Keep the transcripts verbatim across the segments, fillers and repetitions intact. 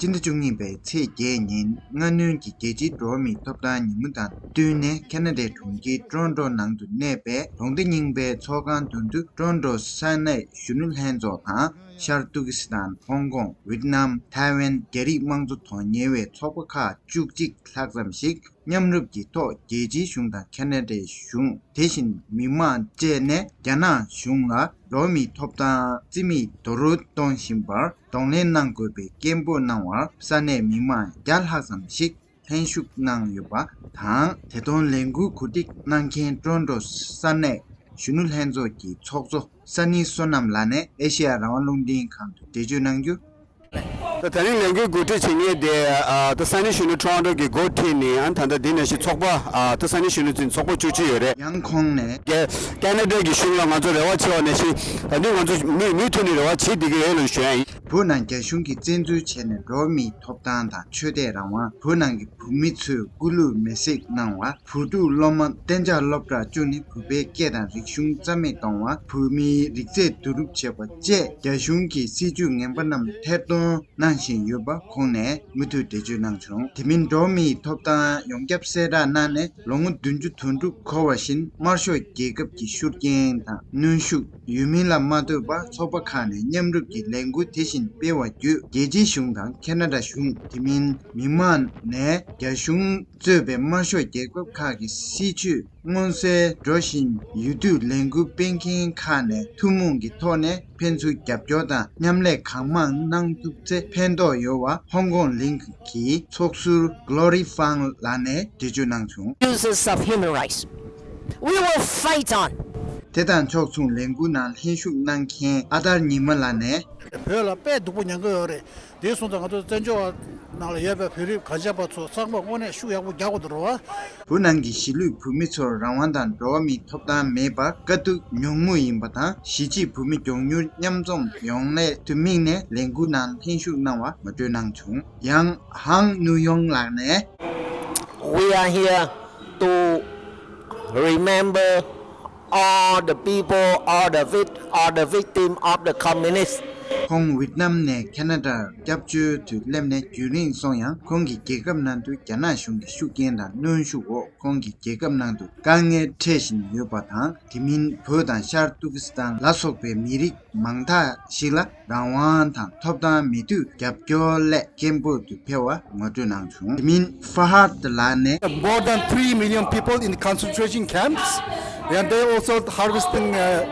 སྤྱི་ཟླ་བཅུ་གཉིས་པའི་ཚེས་བརྒྱད་ཉིན་སྔ་སྣུར་གྱི་རྒྱལ་སྤྱིའི་འགྲོ་བ་མིའི་ཐོབ་ཐང་ཉིན་མོ་དང་བསྟུན་ནས་ཁེ་ན་ཌའི་གྲོང་ཁྱེར་ཊོ་རོན་ཊོ་ནང་དུ་གནས་པའི་གྲོང་སྡེ་རྙིང་པའི་ཚོགས་ཁང་མདུན་དུ་ཊོ་རོན་ཊོ་ས་གནས་གཞོན་ནུ་ལྷན་ཚོགས་དང་། ཤར་ཏུར་ཀི་སི་ཐན། ཧོང་ཀོང་། ཝེད་ནམ། ཐའེ་ཝན། རྒྱ་རིགས་དམངས་གཙོ་དོན་གཉེར་བའི་ཚོགས་པ་ཁག་བཅུ་གཅིག་ལྷག་ཙམ་ཞིག་མཉམ་རུབ་ཀྱི་ཐོག་རྒྱལ་སྤྱིའི་གཞུང་དང་ཁེ་ན་ཌའི་གཞུང་། དེ་བཞིན་མི་མང་བཅས་ནས་རྒྱ་ནག་གཞུང་ལ་འགྲོ་བ་མིའི་ཐོབ་ཐང་རྩིས་མེད་རྡོག་རོལ་གཏོང་བཞིན་པར་གདོང་ལེན་གནང་དགོས་པའི་སྐད་འབོད་གནང་བར་ས་གནས་མི་མང་བརྒྱ་ལྷག་ཙམ་ཞིག་ལྷན་ཞུགས་གནང་ཡོད་པ་དང་། དེ་དོན་ལས་འགུལ་གོ་སྒྲིག་གནང་མཁན་ཊོ་རོན་ཊོ་ས་གནས་གཞོན་ནུ་ལྷན་ཚོགས་ཀྱི་ཚོགས་གཙོ་ས་ནི་བསོད་ནམས་ལགས་ནས་ཨེ་ཤེ་ཡ་རང་དབང་རླུང་འཕྲིན་ཁང་དུ་འགྲེལ་བརྗོད་གནང་རྒྱུ། ད་ད་རིང་ལས་འགུལ་གོ་སྒྲིག་བྱེད་མཁན་དེ་ཨ་ད་ས་གནས་གཞོན་ནུ་ཊོ་རོན་ཊོ་གི་འགོ་ཁྲིད་ནས་ཨ་ད་ལྟ་འདི་ནང་བཞིན་ཚོགས་པ་ཨ་ད་ས་གནས་གཞོན་ནུ་ཚོའི་ཚོགས་པ་བཅུ་གཅིག་ཡོད་རེད། ཡང་ཁོང་ནས། ཀེ་ཀེ་ན་ཌ་གི་གཞུང་ལ་ང་ཚོ་རེ་བ་བྱེད་པ་ནང་བཞིན་ད་དུང་ང་ཚོ་མུ་མུ་མཐུད་ནས་རེ་བ་བྱེད་བསྡད་ཀྱི་ཡོད་ལ་ཞུ་ཡ་ཡིན། བོད་ནང་རྒྱ་གཞུང་གིས་བཙན་འཛུལ་བྱས་ནས་འགྲོ་བ་མིའི་ཐོབ་ཐང་དང་ཆོས་དད་རང་དབང་། བོད་ནང་གི་བོད་མི་ཚོས་སྐུ་ལུས་མེར་སྲེག་གནང་བ། བོད་ཕྲུག་སློབ་མ་གཏན་འཇགས་སློབ་གྲྭར་བཅུག་ནས་བོད་པའི་སྐད་དང་རིག་གཞུང་རྩ་མེད་གཏོང་བ། བོད་མིའི་རིག་རྩལ་བསྡུ་རུབ་བྱས་པ་བཅས་རྒྱ་གཞུང་གི་སྲིད་བྱུས་ངན་པ་རྣམས་ཐེར་འདོན་གནང་བཞིན་ཡོད་པ་ཁོང་ནས་མུ་མཐུད་འགྲེལ་བརྗོད་གནང་བྱུང་། དེ་མིན་འགྲོ་བ་མིའི་ཐོབ་ཐང་ཡོངས་ཁྱབ་གསལ་བསྒྲགས་གནང་ནས་ལོ་ངོ་བདུན་ཅུ་དོན་དྲུག་འཁོར་བ་བཞིན་དམར་ཤོག་རྒྱལ་ཁབ་ཀྱི་ཤུགས་རྐྱེན་དང་གནོན་ཤུགས་ཡོད་མིན་ལ་མ་ལྟོས་པར་ཚོགས་པ་ཁག་ནས་མཉམ་རུབ་ཀྱི་ལས་འགུལ་དེ་བཞིན་སྤེལ་བ་བརྒྱུད་རྒྱལ་སྤྱིའི་གཞུང་དང་ཁེ་ན་ཌ་གཞུང་། དེ་མིན་མི་མང་ནས་རྒྱ་གཞུང་གཙོས་པའི་དམར་ཤོག་རྒྱལ་ཁབ་ཁག་གི་སྲིད་བྱུས་མངོན་གསལ་འགྲོ་བཞིན་ཡོད་དུས་ལས་འགུལ་སྤེལ་མཁན་ཁག་ནས་ཐུན་མོང་གི་ཐོག་ནས་ཕན་ཚུན་རྒྱབ་སྐྱོར་དང་མཉམ་ལས་གང་མང་གནང་ཐུབ་ཚེ་ཕན་ཐོགས་ཡོད་པ་ཧོང་ཀོང་གླིང་གི་ཚོགས་ཟུར་Glory Fang ལགས་ནས་འགྲེལ་བརྗོད་གནང་བྱུང་། Abuses of human rights. We will fight on. དེ་དང་ཕྱོགས་མཚུངས་ལས་འགུལ་ནང་ལྷན་ཞུགས་གནང་མཁན་ཨ་དར་ཉི་མ་ལགས་ནས། བོད་ལ་དཔེ་སྡུག་པོ་མྱངས་ཀྱི་ཡོད་རེད། དེ་སོང་ཙང་ང་ཚོ་བཙན་བྱོལ་བ་ནང་ལ་ཡོད་པའི་བོད་རིགས་གང་ཅག་པ་ཚོ་ཚང་མ་དངོས་གནས་ཤུགས་ཡག་པོ་རྒྱག་དགོས་འདུག་རེད་བ། བོད་ནང་གི་གཞིས་ལུས་བོད་མི་ཚོར་རང་དབང་དང་འགྲོ་བ་མིའི་ཐོབ་ཐང་མེད་པར་དཀའ་སྡུག་མྱོང་མུས་ཡིན་པ་དང་། གཞིས་བྱེས་བོད་མི་མགྱོགས་མྱུར་མཉམ་འཛོམས་ཡོང་སླད་དུ་དམིགས་ནས་ལས་འགུལ་ནང་ལྷན་ཞུགས་གནང་བ་ངོ་སྤྲོད་གནང་བྱུང་། ཡང་ཧང་ནུ་ཡོང་ལགས་ནས། We are here to remember all the people, all the vic-, all the victim of the communist. ཁོང་ཝེད་ནམ་ནས་ཁེ་ན་ཌར་སྐྱབས་བཅོལ་དུ་སླེབས་ནས་རྒྱུན་རིང་སོང་ཡང་། ཁོང་གི་རྒྱལ་ཁབ་ནང་དུ་རྒྱ་ནག་གཞུང་གི་ཤུགས་རྐྱེན་དང་གནོན་ཤུགས་འོག་ཁོང་གི་རྒྱལ་ཁབ་ནང་དུ་དཀའ་ངལ་འཕྲད་བཞིན་ཡོད་པ་དང་། དེ་མིན་བོད་དང་ཤར་ཏུར་ཀི་སི་ཐན་ལ་སོགས་པའི་མི་རིགས་མང་དག་ཞིག་ལ་རང་དབང་དང་ཐོབ་ཐང་མེད་དུས་རྒྱབ་སྐྱོར་སླད་སྐད་འབོད་དུ་ཕེབས་པ་ངོ་སྤྲོད་གནང་བྱུང་། དེ་མིན་ཧྥ་ཧར་ཏི་ལགས་ནས། More than three million people in concentration camps, and they also harvesting, uh,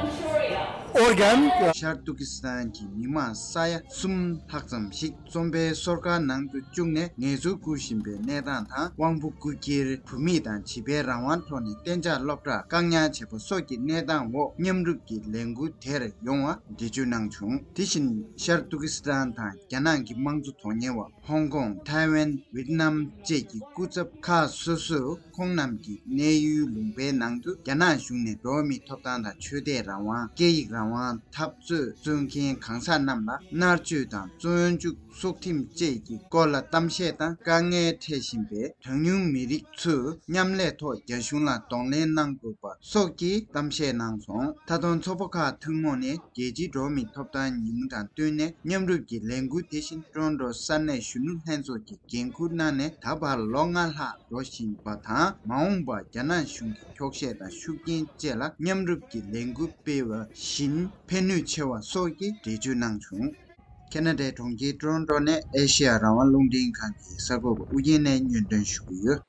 organ. ཤར་ཏུར་ཀི་སི་ཐན་གྱི་མི་མང་ས་ཡ་གསུམ་ལྷག་ཙམ་ཞིག་རྩོམ་པའི་སོར་ཁང་ནང་དུ་བཅུག་ནས་ངལ་རྩོལ་བསྐུར་བཞིན་པའི་གནས་སྟངས་དང་། དབང་པོ་རྐུ་འཁྱེར། བུད་མེད་དང་བྱིས་པའི་རང་དབང་ཐོག་ནས་གཏན་འཇགས་སློབ་གྲྭར་བཀག་ཉར་བྱས་པ་སོགས་ཀྱི་གནས་སྟངས་འོག་མཉམ་རུབ་ཀྱི་ལས་འགུལ་དེར་ཡོང་བ་འགྲེལ་བརྗོད་གནང་བྱུང་། དེ་བཞིན་ཤར་ཏུར་ཀི་སི་ཐན་དང་རྒྱ་ནག་གི་དམངས་གཙོ་དོན་གཉེར་བ། ཧོང་ཀོང་། ཐའེ་ཝན། ཝེད་ནམ་བཅས་ཀྱི་སྐུ་ཚབ་ཁག་སོ་སོས་ཁོང་རྣམས་ཀྱི་གནས་ཡུལ་ལུང་པའི་ནང་དུ་རྒྱ་ནག་གཞུང་ནས་འགྲོ་བ་མིའི་ཐོབ་ཐང་དང་ཆོས་དད་རང་དབང་། སྐད་ཡིག་རང་དབང་། འཐབ་རྩོད་རྩོད་མཁན་གང་ཟག་རྣམས་ལ་མནར་གཅོད་དང་བཙོན་འཇུག་སྲོག་ཁྲིམས་བཅས་ཀྱི་སྐོར་ལ་གཏམ་བཤད་དང་། དཀའ་ངལ་འཕྲད་བཞིན་པའི་གྲངས་ཉུང་མི་རིགས་ཚོས་མཉམ་ལས་ཐོག་རྒྱ་གཞུང་ལ་གདོང་ལེན་གནང་དགོས་པ་སོགས་ཀྱི་གཏམ་བཤད་གནང་སོང་། མཐའ་དོན་ཚོགས་པ་ཁག་ཐུན་མོང་ནས་རྒྱལ་སྤྱིའི་འགྲོ་བ་མིའི་ཐོབ་ཐང་ཉིན་མོ་དང་བསྟུན་ནས་མཉམ་རུབ་ཀྱི་ལས་འགུལ་དེ་བཞིན་ཊོ་རོན་ཊོ་ས་གནས་གཞོན་ནུ་ལྷན་ཚོགས་ཀྱི་འགན་འཁུར་གནང་ནས་ད་བར་ལོ་ལྔ་ལྷག་འགྲོ་བཞིན་པ་དང་། མ་འོངས་པར་རྒྱ་ནག་གཞུང་གི་འཁྱོག་བཤད་དང་ཤུགས་རྐྱེན་བཅས་ལ་མཉམ་རུབ་ཀྱི་ལས་འགུལ་སྤེལ་བ་བཞིན་ཕན་ནུས་ཆེ་བ་སོགས་ཀྱི་འགྲེལ་བརྗོད་གནང་བྱུང་། ཁེ་ན་ཌའི་གྲོང་ཁྱེར་ཊོ་རོན་ཊོ་ནས་ཨེ་ཤེ་ཡ་རང་དབང་རླུང་འཕྲིན་ཁང་གི་གསར་འགོད་པ་ཨུ་རྒྱན་ནས་སྙན་སྒྲོན་ཞུ་གི་ཡོད།